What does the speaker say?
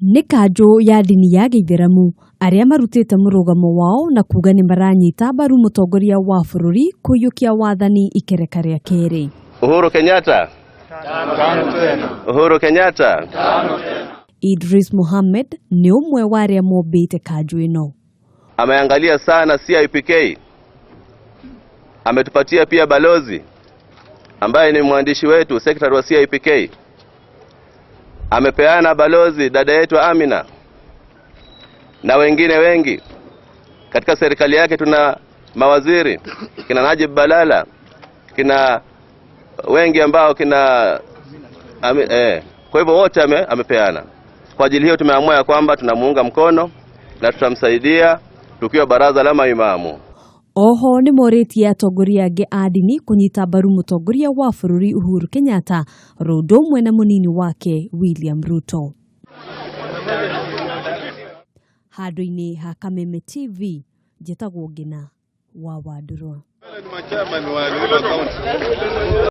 Nĩ kanjũ ya ndini ya gĩithĩramu arĩa marutĩte mũrũgamo wao na kuga nĩ maranyita mbaru mũtongoria wa bũrũri kũiyũkia wathani ikereka rĩa kerĩ. Uhuru Kenyatta. Uhuru Kenyatta. Idris Mohammed nĩ ũmwe wa arĩa mombĩte kanjũ ĩno. Ameangalia sana CIPK, ametupatia pia balozi ambaye ni mwandishi wetu, secretary wa CIPK. Amepeana balozi dada yetu Amina na wengine wengi. Katika serikali yake tuna mawaziri kina Najib Balala, kina wengi ambao kina kwa hivyo wote amepeana. Kwa ajili hiyo tumeamua ya kwamba tunamuunga mkono na tutamsaidia tukiwa baraza la maimamu. Oho nĩ morĩtie atongoria angĩ a ndini kũnyita mbaru mũtongoria wa bũrũri Uhuru Kenyatta oro ũndũ ũmwe na mũnini wake William Ruto. Handũ-inĩ ha Kameme TV, njĩtagwo Ngina wa Wandũrwa.